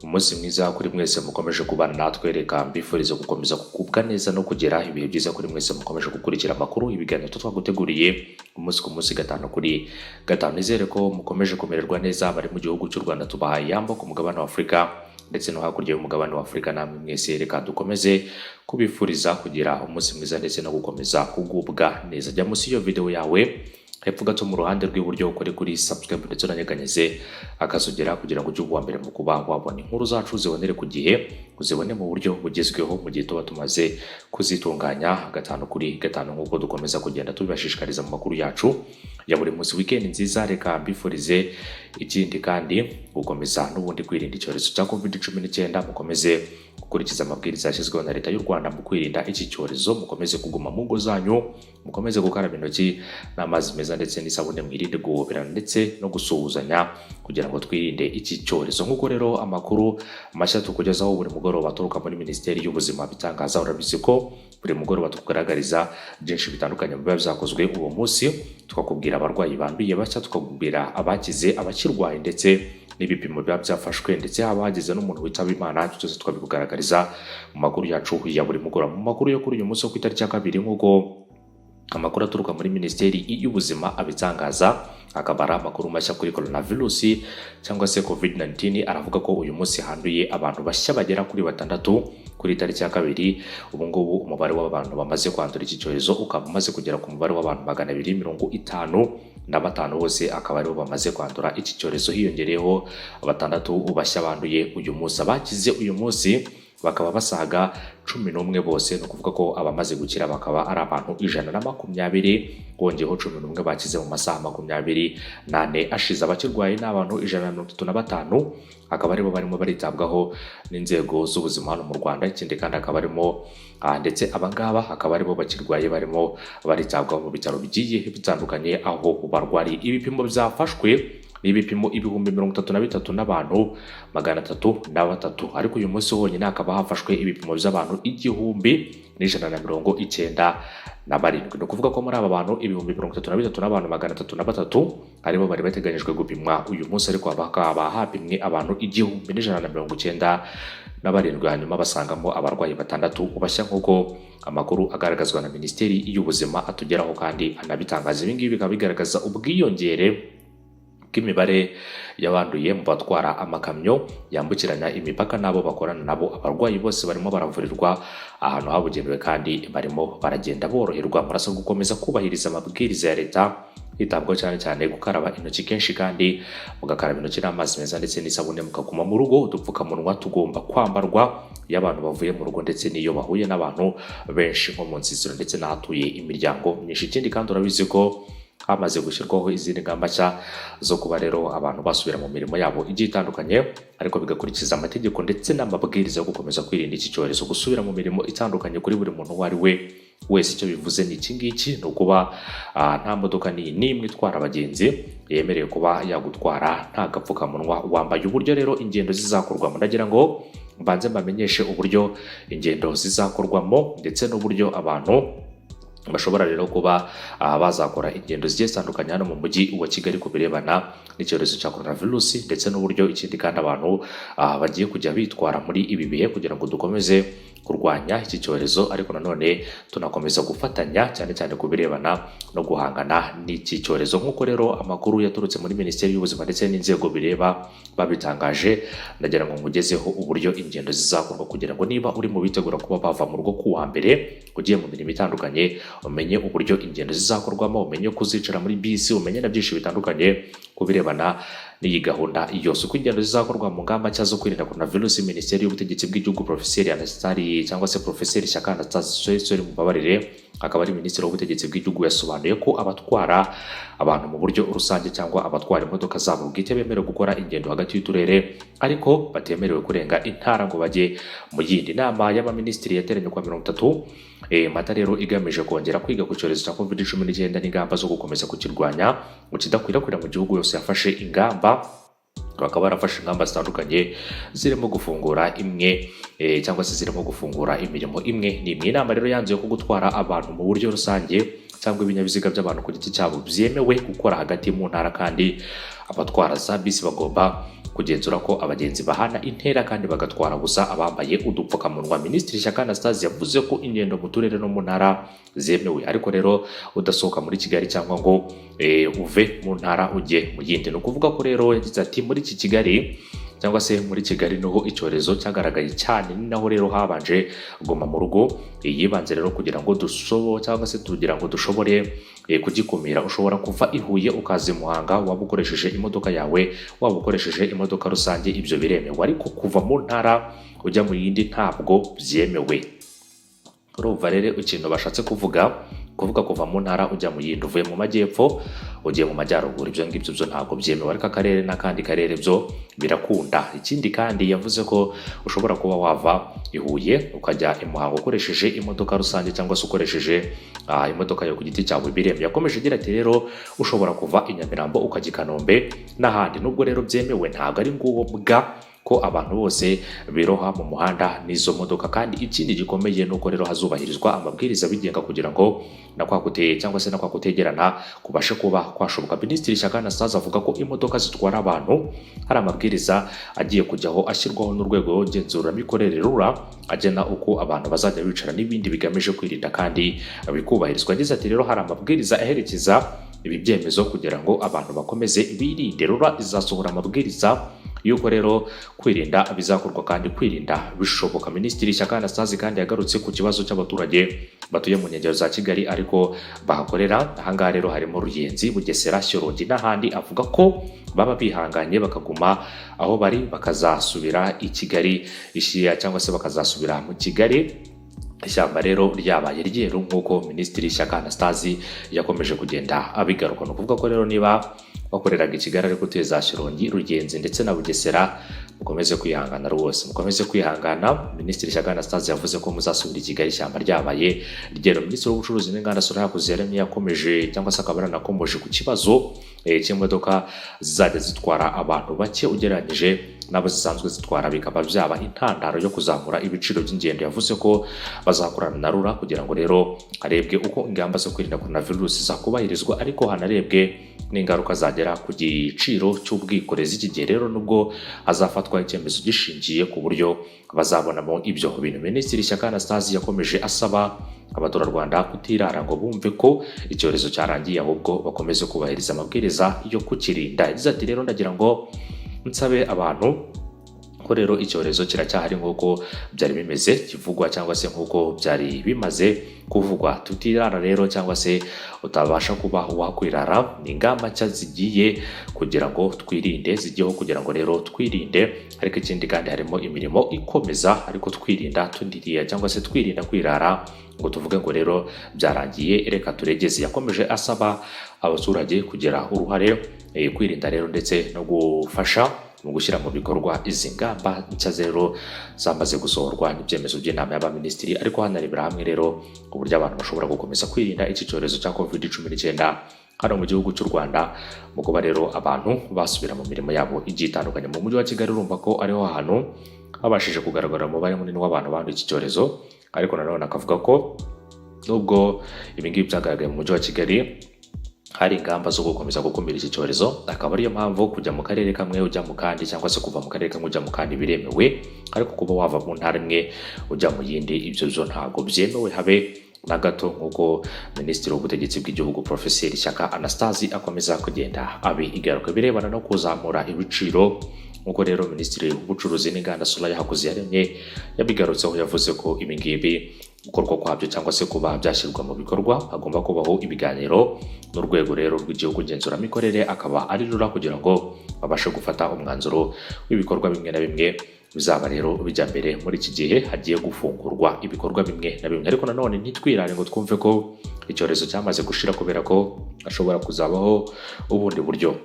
Umunsi mwiza kuri mwese mukomeje kubana natwe. Reka mbifurize gukomeza kugubwa neza no kugira ibihe byiza kuri mwese mukomeje gukurikira amakuru, ibiganiro twaguteguriye umunsi ku munsi, gatanu kuri gatanu. Nizere ko mukomeje kumererwa neza. Bari mu gihugu cy'u Rwanda tubahaye yambo, ku mugabane wa Afurika ndetse no hakurya y'umugabane wa Afurika namwe mwese reka dukomeze kubifuriza kugira umunsi mwiza ndetse no gukomeza kugubwa neza. Jya munsi y'iyo video yawe hepfo gato mu ruhande rw'iburyo, ukore kuri subscribe ndetse unanyeganyeze akazogera kugira ngo ujye uba uwa mbere mu kuba wabona inkuru zacu, zibonere ku gihe, uzibone mu buryo bugezweho mu gihe tuba tumaze kuzitunganya gatanu kuri gatanu, nk'uko dukomeza kugenda tubibashishikariza mu makuru yacu ya buri munsi. Weekend nziza. Reka mbifurize ikindi kandi gukomeza n'ubundi kwirinda icyorezo cya COVID-19. Mukomeze gukurikiza amabwiriza yashyizweho na Leta y'u Rwanda mu kwirinda iki cyorezo. Mukomeze kuguma mu ngo zanyu, mukomeze gukaraba intoki n'amazi meza ndetse n'isabune, mwirinde guhoberana ndetse no gusuhuzanya kugira ngo twirinde iki cyorezo. Nk'uko rero amakuru mashya tukugezaho buri mugoroba aturuka muri Minisiteri y'Ubuzima bitangaza, urabizi ko buri mugoroba tukugaragariza byinshi bitandukanye biba byakozwe uwo munsi, tukakubwira abarwayi banduye bashya, tukakubwira abakize, abakirwaye ndetse n'ibipimo biba byafashwe, ndetse haba hagize n'umuntu witaba Imana, byose tukabikugaragariza mu makuru yacu ya buri mugoroba. Mu makuru yo kuri uyu munsi wo ku itariki ya 2, nk'uko amakuru aturuka muri Minisiteri y'Ubuzima abitangaza, akaba ari amakuru mashya kuri coronavirus cyangwa se COVID-19, aravuga ko uyu munsi handuye abantu bashya bagera kuri batandatu kuri tariki ya 2. Ubu ngubu umubare w'abantu bamaze kwandura iki cyorezo ukaba umaze kugera ku mubare w'abantu 255, bose akaba aribo bamaze kwandura iki cyorezo, hiyongereyeho batandatu bashya banduye uyu munsi. Abakize uyu munsi bakaba basaga 11 bose. Ni ukuvuga ko abamaze gukira bakaba ari abantu 120, wongeyeho 11 bakize mu masaha 24 ashize. Abakirwaye ni abantu 135, akaba aribo barimo baritabwaho n'inzego z'ubuzima hano mu Rwanda. Ikindi kandi akaba arimo ndetse abangaba akaba aribo bakirwaye barimo baritabwaho mu bitaro bigiye bitandukanye aho barwariye. Ibipimo byafashwe ni ibipimo 33,303, ariko uyu munsi wonyine hakaba hafashwe ibipimo by'abantu 1,197. Ni ukuvuga ko muri aba bantu 33,303 aribo bari bateganyijwe gupimwa uyu munsi, ariko hakaba hapimwe abantu 1,197, hanyuma basangamo abarwayi batandatu bashya, nk'uko amakuru agaragazwa na Minisiteri y'Ubuzima atugeraho kandi anabitangaza. Ibi ngibi bikaba bigaragaza ubwiyongere bw'imibare y'abanduye mu batwara amakamyo yambukiranya imipaka n'abo bakorana nabo. Abarwayi bose barimo baravurirwa ahantu habugenewe kandi barimo baragenda boroherwa. Murasabwa gukomeza kubahiriza amabwiriza ya leta, hitabwaho cyane cyane gukaraba intoki kenshi, kandi mugakaraba intoki n'amazi meza ndetse n'isabune, mukaguma mu rugo. Udupfukamunwa tugomba kwambarwa iyo abantu bavuye mu rugo ndetse n'iyo bahuye n'abantu benshi nko mu nsisiro ndetse n'ahatuye imiryango myinshi. Ikindi kandi urabizi ko hamaze gushyirwaho izindi ngamba nshya zo kuba rero abantu basubira mu mirimo yabo igiye itandukanye, ariko bigakurikiza amategeko ndetse n'amabwiriza yo gukomeza kwirinda iki cyorezo. Gusubira mu mirimo itandukanye kuri buri muntu uwo ari we wese, icyo bivuze ni iki ngiki: ni ukuba nta modoka n'iyi n'imwe itwara abagenzi yemerewe kuba yagutwara nta gapfukamunwa wambaye. Uburyo rero ingendo zizakorwamo, ndagira ngo mbanze mbamenyeshe uburyo ingendo zizakorwamo ndetse n'uburyo abantu bashobora rero kuba bazakora ingendo zigiye zitandukanye hano mu mujyi wa Kigali ku birebana n'icyorezo cya coronavirus, ndetse n'uburyo ikindi kandi abantu bagiye kujya bitwara muri ibi bihe kugira ngo dukomeze kurwanya iki cyorezo, ariko nanone tunakomeza gufatanya cyane cyane ku birebana no guhangana n'iki cyorezo. Nk'uko rero amakuru yaturutse muri Minisiteri y'Ubuzima ndetse n'inzego bireba babitangaje, ndagira ngo nkugezeho uburyo ingendo zizakorwa kugira ngo niba uri mu bitegura kuba bava mu rugo ku wa mbere ugiye mu mirimo itandukanye, umenye uburyo ingendo zizakorwamo, umenye uko uzicara muri bisi, umenye na byinshi bitandukanye ku birebana n'iyi gahunda yose. Uko ingendo zizakorwa mu ngamba nshya zo kwirinda coronavirus, Minisiteri y'Ubutegetsi bw'Igihugu, Profeseri Anastasi cyangwa se Profeseri Shyaka Anastase, sorry, mubabarire, akaba ari Minisitiri w'Ubutegetsi bw'Igihugu, yasobanuye ko abatwara abantu mu buryo rusange cyangwa abatwara imodoka zabo bwite bemerewe gukora ingendo hagati y'uturere, ariko batemerewe kurenga intara ngo bajye mu yindi. Inama y'abaminisitiri yateranye kwa 30 Mata rero igamije kongera kwiga ku cyorezo cya COVID-19 n'ingamba zo gukomeza kukirwanya ngo kidakwirakwira mu gihugu yose, yafashe ingamba, bakaba barafashe ingamba zitandukanye zirimo gufungura imwe cyangwa se zirimo gufungura imirimo imwe n'imwe. Inama rero yanzuye ko gutwara abantu mu buryo rusange cyangwa ibinyabiziga by'abantu ku giti cyabo byemewe gukora hagati mu ntara, kandi abatwara za bisi bagomba kugenzura ko abagenzi bahana intera kandi bagatwara gusa abambaye udupfukamunwa. Minisitiri Shyaka Anastase yavuze ko ingendo mu turere no mu ntara zemewe, ariko rero udasohoka muri Kigali cyangwa ngo uve mu ntara ujye mu yindi. Ni ukuvuga ko rero yagize ati: "Muri iki Kigali cyangwa se muri Kigali niho icyorezo cyagaragaye cyane, ni naho rero habanje guma mu rugo yibanze rero kugira ngo dusobo cyangwa se tugira ngo dushobore kugikumira. Ushobora kuva i Huye ukaza i Muhanga, waba ukoresheje imodoka yawe, waba ukoresheje imodoka rusange, ibyo biremewe, ariko kuva mu ntara ujya mu yindi ntabwo byemewe." Urumva rero ikintu bashatse kuvuga kuva mu ntara ujya mu yindi, uvuye mu majyepfo ugiye mu majyaruguru, ibyo ngibyo byo ntabwo byemewe, ariko akarere n'akandi karere byo birakunda. Ikindi kandi yavuze ko ushobora kuba wava i Huye ukajya i Muhanga ukoresheje imodoka rusange cyangwa se ukoresheje imodoka yawe ku giti cyawe, biremewe. Yakomeje agira ati: "Rero ushobora kuva i Nyamirambo ukajya i Kanombe n'ahandi, nubwo rero byemewe, ntabwo ari ngombwa ko abantu bose biroha mu muhanda n'izo modoka. Kandi ikindi gikomeye ni uko rero hazubahirizwa amabwiriza abigenga kugira ngo na kwa kute cyangwa se na kwa kutegerana kubashe kuba kwashoboka." Minisitiri Shyaka Anastase avuga ko imodoka zitwara abantu hari amabwiriza agiye kujyaho ashyirwaho n'urwego ngenzuramikorere RURA, agena uko abantu bazajya bicara n'ibindi bigamije kwirinda kandi bikubahirizwa. Yagize ati: "Rero hari amabwiriza aherekeza ibi byemezo kugira ngo abantu bakomeze birinde. RURA izasohora amabwiriza yuko rero kwirinda bizakorwa kandi kwirinda bishoboka." Minisitiri Shyaka Anastase kandi yagarutse ku kibazo cy'abaturage batuye mu nkengero za Kigali ariko bahakorera. Ahangaha rero harimo Ruyenzi, Bugesera, Shyorongi n'ahandi. Avuga ko baba bihanganye bakaguma aho bari, bakazasubira i Kigali ishiya cyangwa se bakazasubira mu Kigali ishyamba rero ryabaye ryeru, nk'uko Minisitiri Shyaka Anastase yakomeje kugenda abigaruka. Ni ukuvuga ko rero niba wakoreraga i Kigali ariko utuye za Shyorongi, Rugenzi ndetse na Bugesera, mukomeze kwihangana rwose, mukomeze kwihangana. Minisitiri Shyaka Anastase yavuze ko muzasubira i Kigali ishyamba ryabaye ryeru. Minisitiri w'Ubucuruzi n'Inganda Soraya Hakuziyaremye yakomeje cyangwa se akaba yaranakomoje ku kibazo cy'imodoka zizajya zitwara abantu bake ugereranyije n'abo zisanzwe zitwara, bikaba byaba intandaro yo kuzamura ibiciro by'ingendo. Yavuze ko bazakorana na RURA kugira ngo rero harebwe uko ingamba zo kwirinda coronavirus zakubahirizwa, ariko hanarebwe n'ingaruka zagera ku giciro cy'ubwikorezi. Iki gihe rero nubwo hazafatwa icyemezo gishingiye ku buryo bazabonamo ibyo bintu. Minisitiri Shyaka Anastase yakomeje asaba abaturarwanda kutirara ngo bumve ko icyorezo cyarangiye, ahubwo bakomeze kubahiriza amabwiriza yo kukirinda. Yagize ati: "Rero ndagira ngo nsabe abantu ko rero icyorezo kiracyahari nk'uko byari bimeze kivugwa cyangwa se nk'uko byari bimaze kuvugwa. Tutirara rero cyangwa se utabasha kuba wakwirara. Ni ingamba nshya zigiye kugira ngo twirinde, zijyeho kugira ngo rero twirinde, ariko ikindi kandi harimo imirimo ikomeza, ariko twirinda tundiriya cyangwa se twirinda kwirara ngo tuvuge ngo rero byarangiye, reka turegeze." Yakomeje asaba abaturage kugira uruhare kwirinda rero ndetse no gufasha mu gushyira mu bikorwa izi ngamba nshya rero zamaze gusohorwa n'ibyemezo by'inama y'abaminisitiri, ariko hanarebera hamwe rero uburyo abantu bashobora gukomeza kwirinda iki cyorezo cya COVID-19 hano mu gihugu cy'u Rwanda, mu kuba rero abantu basubira mu mirimo yabo igiye itandukanye. Mu mujyi wa Kigali urumva ko ariho hantu habashije kugaragara umubare munini w'abantu banduye iki cyorezo, ariko nanone akavuga ko nubwo ibi ngibi byagaragaye mu mujyi wa Kigali, hari ingamba zo gukomeza gukumira iki cyorezo, akaba ariyo mpamvu kujya mu karere kamwe ujya mu kandi cyangwa se kuva mu karere kamwe ujya mu kandi biremewe, ariko kuba wava mu ntara imwe ujya mu yindi, ibyo byo ntabwo byemewe habe na gato, nk'uko Minisitiri w'Ubutegetsi bw'Igihugu Profeseri Shyaka Anastase akomeza kugenda abigaruka. Birebana no kuzamura ibiciro, nk'uko rero Minisitiri w'Ubucuruzi n'Inganda Soraya Hakuziyaremye yabigarutseho, yavuze ko ibi ngibi gukorwa kwabyo cyangwa se kuba byashyirwa mu bikorwa hagomba kubaho ibiganiro n'urwego rero rw'igihugu ngenzuramikorere, akaba ari RURA, kugira ngo babashe gufata umwanzuro w'ibikorwa bimwe na bimwe bizaba rero bijya mbere muri iki gihe hagiye gufungurwa ibikorwa bimwe na bimwe. Ariko nanone ntitwirare ngo twumve ko icyorezo cyamaze gushira, kubera ko hashobora kuzabaho ubundi buryo,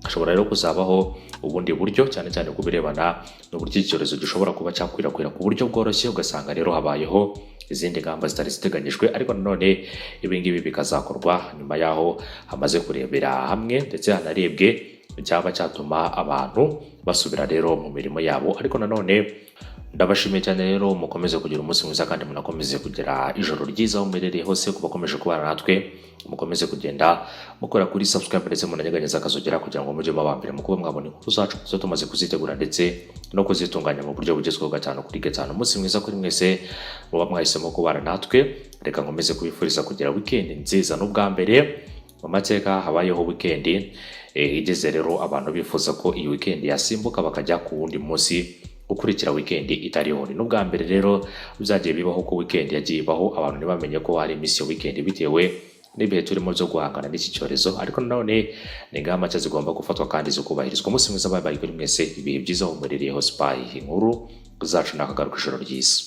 hashobora rero kuzabaho ubundi buryo, cyane cyane ku birebana n'uburyo iki cyorezo gishobora kuba cyakwirakwira ku buryo bworoshye, ugasanga rero habayeho izindi ngamba zitari ziteganyijwe. Ariko nanone ibi ngibi bikazakorwa nyuma y'aho hamaze kurebera hamwe ndetse hanarebwe icyaba cyatuma abantu basubira rero mu mirimo yabo, ariko nanone Ndabashimiye cyane rero, mukomeze kugira umunsi mwiza kandi munakomeze kugira ijoro ryiza aho muherereye hose. Ku bakomeje kubana natwe, mukomeze kugenda mukora kuri subscribe ndetse munanyeganyeza akazogera kugira ngo mujye muba mbere mu kuba mwabona inkuru zacu zo tumaze kuzitegura ndetse no kuzitunganya mu buryo bugezweho 5 kuri 5. Umunsi mwiza kuri mwese muba mwahisemo kubana natwe. Reka nkomeze kubifuriza kugira weekend nziza. N'ubwa mbere mu mateka habayeho weekend igeze rero abantu bifuza ko iyi weekend yasimbuka bakajya ku wundi munsi ukurikira weekend itariho. Ni n'ubwa mbere rero byagiye bibaho ko weekend yagiye ibaho abantu ntibamenye ko hari iminsi ya weekend, bitewe n'ibihe turimo byo guhangana n'iki cyorezo. Ariko nanone ni ingamba nshya zigomba gufatwa kandi zikubahirizwa. Umunsi mwiza, bye bye kuri mwese, ibihe byiza aho muherereye hose, bye. Inkuru zacu nakagaruka, ijoro ryiza.